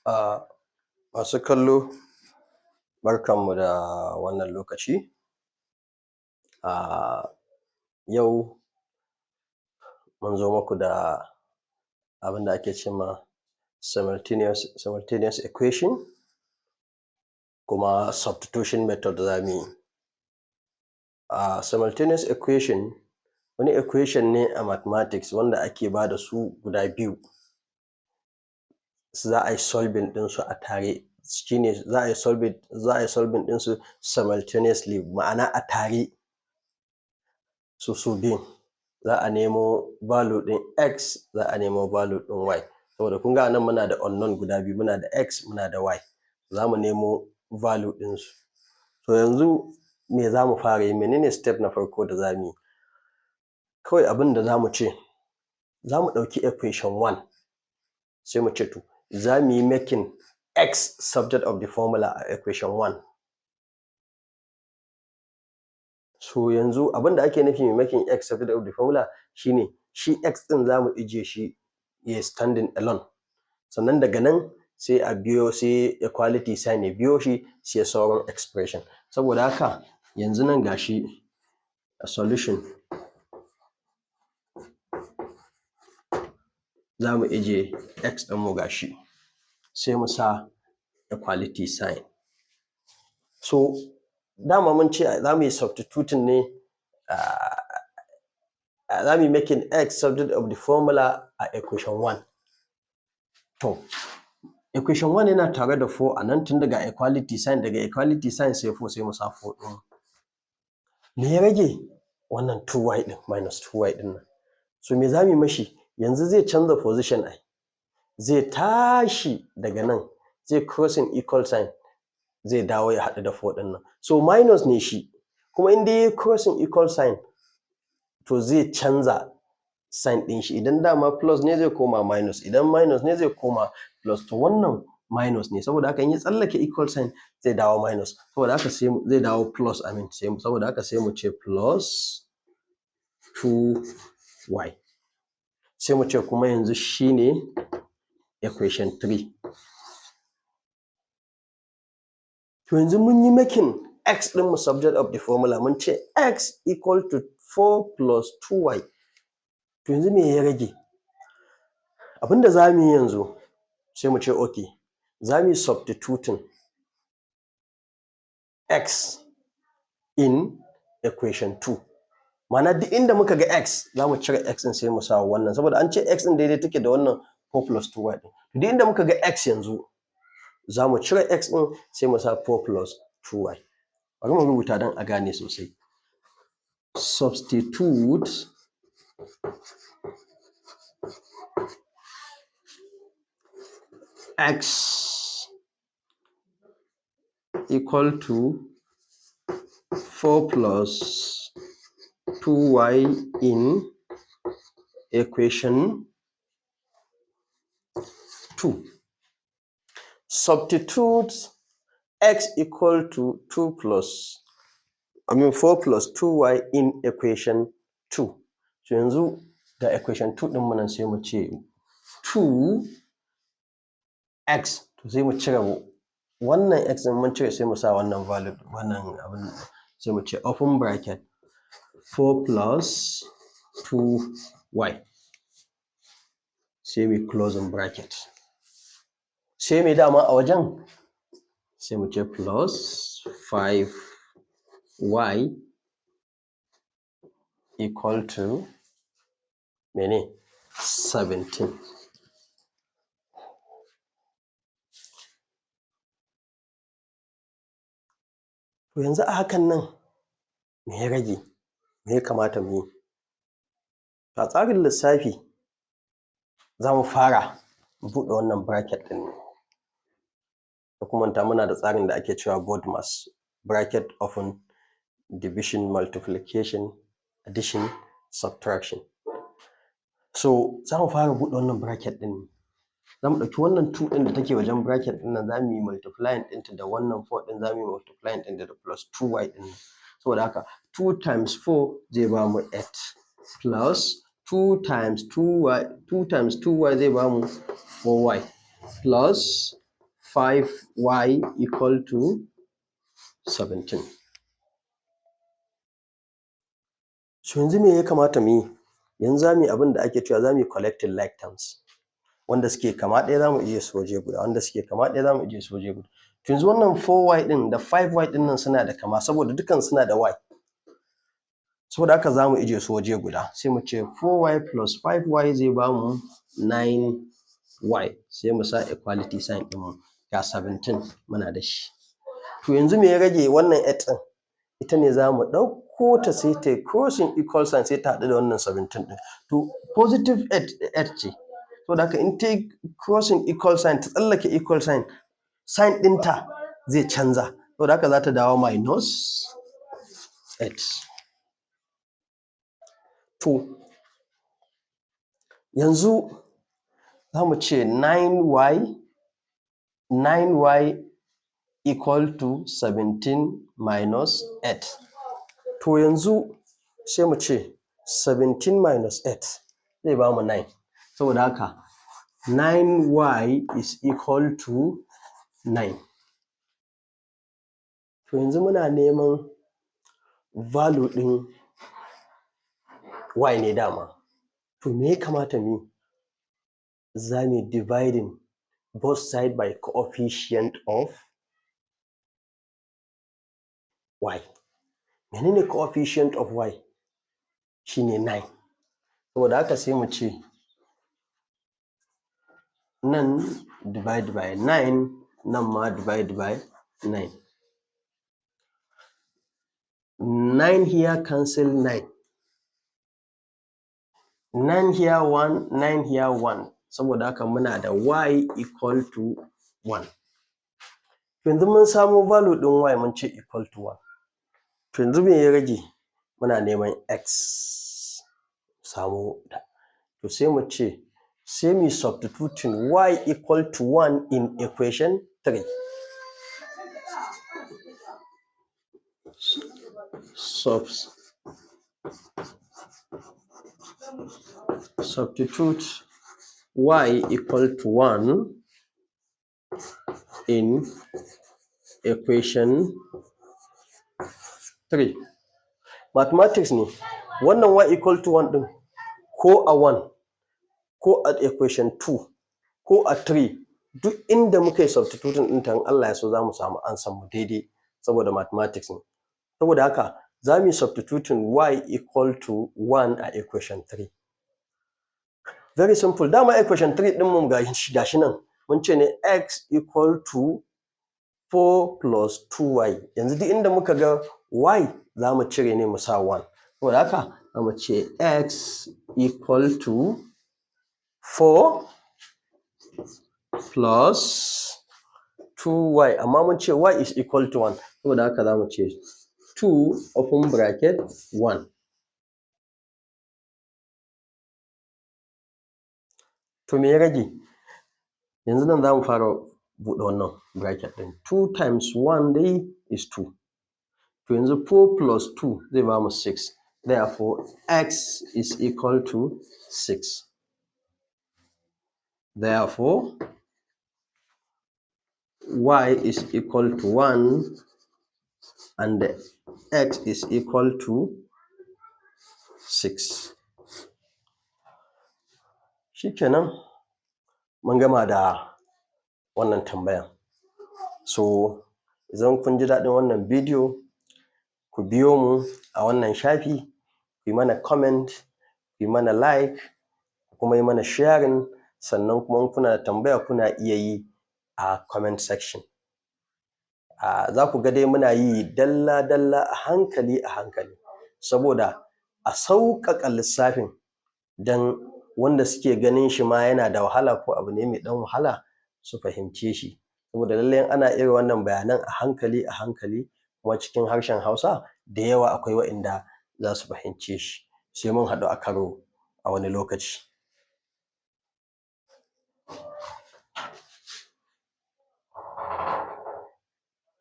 Masu kallo, barkanmu da wannan lokaci. A yau mun zo muku da abinda ake ce ma simultaneous equation kuma substitution method za mu yi. Simultaneous equation wani equation ne a mathematics wanda ake bada su guda biyu, za ai solving ɗinsu a tare, shi ne za ai solving ɗinsu simultaneously, ma'ana a tare su biyun. Za a nemo value ɗin x, za a nemo value ɗin y. Saboda kun ga a nan muna da unknown guda biyu, muna da x, muna da y, za mu nemo value ɗinsu. To yanzu me za mu fara yi? Mene ne step na farko da za mu yi? Kawai abin da za mu ce, za mu ɗauki equation one, sai mu ce to za mu yi making x subject of the formula a equation one. So yanzu abin da ake nufi making x subject of the formula shi ne shi x ɗin za mu ijjiye shi yayi standing alone, sannan daga nan sai a biyo, sai equality sign ya biyo shi, sai sauran expression. Saboda haka yanzu nan ga shi solution, za mu ijjiye x ɗinmu ga shi, sai mu sa equality sign. So dama mun ce za mu yi substituting ne, za mu yi making x subject of the formula a equation one. To equation one yana tare da four a nan, tunda ga equality sign, daga equality sign sai four, sai mu sa four ɗinmu. Me ya rage? Wannan two y ɗin, minus two y ɗin nan. So me za mu yi mashi? Yanzu zai canza position ai, zai tashi daga nan, zai crossing equal sign, zai dawo ya haɗu da four ɗin nan. So minus ne shi, kuma in dai yayi crossing equal sign, to zai canza sign ɗin shi, idan dama plus ne zai koma minus, idan minus ne zai koma plus. To wannan minus ne, saboda haka in ya tsallake equal sign zai dawo minus, saboda haka sai zai dawo plus, I mean, saboda haka sai mu ce plus two y, sai mu ce kuma yanzu shi ne equation three. To yanzu mun yi making x ɗinmu subject of the formula, mun ce x equal to four plus two y. To yanzu me ya rage? Abin da za mu yi yanzu, sai mu ce okay, za mu yi substituting x in equation two, ma'ana duk inda muka ga x, za mu cire x ɗin sai mu sa wannan, saboda an ce x ɗin daidai take da wannan four plus two y ɗin. Duk inda muka ga x yanzu, za mu cire x ɗin sai mu sa four plus two y. Bari mu rubuta don a gane sosai. Substitute x equal to four plus two y in equation two. Substitute x equal to two plus, I mean, four plus two y in equation two. To yanzu ga equation two ɗinmu nan, sai mu ce two x, to sai mu cire wannan x ɗin, mun cire, sai mu sa wannan value, wannan abin, sai mu ce open bracket four plus two y, sai mu yi closing bracket. Sai me dama a wajen? Sai mu ce plus five y equal to mene? 17. To yanzu a hakan nan me ya rage? Me ya kamata mu yi? A tsarin lissafi za mu fara buɗe wannan bracket ɗin ne. Kar ku manta muna da tsarin da ake cewa BODMAS: bracket open, division, multiplication, addition, subtraction. So za mu fara buɗe wannan bracket ɗin ne. Za mu ɗauki wannan two ɗin da take wajen bracket ɗin nan, za mu yi multiplying ɗinta da wannan four ɗin, za mu yi multiplying ɗinta da plus two y ɗin nan. Saboda haka two times four zai bamu eight, plus two times two y, two times two y zai bamu four y, plus 5y equal to 17. So yanzu me ya kamata mu yi? Yanzu za mu yi abin da ake cewa za mu yi collecting like terms. Wanda suke kama ɗaya za mu ije su waje guda, wanda suke kama ɗaya za mu ije su waje guda. To yanzu wannan 4y ɗin da 5y ɗin nan suna da kama saboda dukkansu suna da y. Saboda haka za mu ije su waje guda, sai mu ce 4y plus 5y zai bamu 9y, sai mu sa equality sign ɗinmu, ga 17 muna da shi. To yanzu me ya rage? Wannan 8 ɗin ita ne za mu ɗauko ta, sai ta yi crossing equal sign, sai ta haɗu da wannan 17 ɗin. To positive 8 8 ce, saboda haka in ta yi crossing equal sign, ta tsallake equal sign, sign ɗinta zai canza, saboda haka za ta dawo minus 8. To yanzu za mu ce 9y, 9y equal to 17 minus 8. To yanzu sai mu ce 17 minus 8 zai bamu 9. Saboda haka 9y is equal to 9. To yanzu muna neman value ɗin y ne dama. To me ya kamata mu yi? Za mu yi dividing both side by coefficient of y. Menene coefficient of y? Shine 9. Saboda haka sai mu ce nan divide by 9, nan ma divide by 9. 9 here cancel 9. 9 here 1, 9 here 1. Saboda haka muna da y equal to 1. Yanzu mun samo value ɗin y, mun ce equal to 1. To yanzu me ya rage? Muna neman x, samo ta. To sai mu ce, sai mu yi substituting y equal to 1 in equation 3. Substitute y equal to 1 in equation 3. Mathematics ne wannan. Y equal to 1 ɗin, ko a 1, ko a equation 2, ko a 3, duk inda muka yi substituting ɗinta, in Allah ya so za mu samu answer mu daidai, saboda mathematics ne. Saboda haka za mu yi substituting y equal to 1 a equation 3. Very simple. Dama equation 3 ɗin mu gashi nan, mun ce ne x equal to 4 plus 2y. Yanzu duk inda muka ga y, za mu cire ne mu sa 1. Saboda haka za mu ce x equal to 4 plus 2y, amma mun ce y is equal to 1, saboda haka za mu ce 2 open bracket 1. To me ya rage? Yanzu nan za mu fara buɗe wannan bracket ɗin. 2 times 1 dai is 2. To yanzu 4 plus 2 zai bamu 6. Therefore x is equal to 6. Therefore y is equal to 1 and x is equal to 6. Shikenan, mun gama da wannan tambayan. So idan kun ji daɗin wannan bidiyo, ku biyo mu a wannan shafi, ku yi mana comment, ku yi mana like, ku kuma yi mana sharing. Sannan kuma in kuna da tambaya, kuna iya yi a comment section. Za ku ga dai muna yi dalla-dalla, a hankali a hankali, saboda a sauƙaƙa lissafin don wanda suke ganin shi ma yana da wahala, ko abu ne mai ɗan wahala, su fahimce shi. Saboda lallai in ana irin wannan bayanan a hankali a hankali, kuma cikin harshen Hausa, da yawa akwai waɗanda za su fahimce shi. Sai mun haɗu a karo a wani lokaci.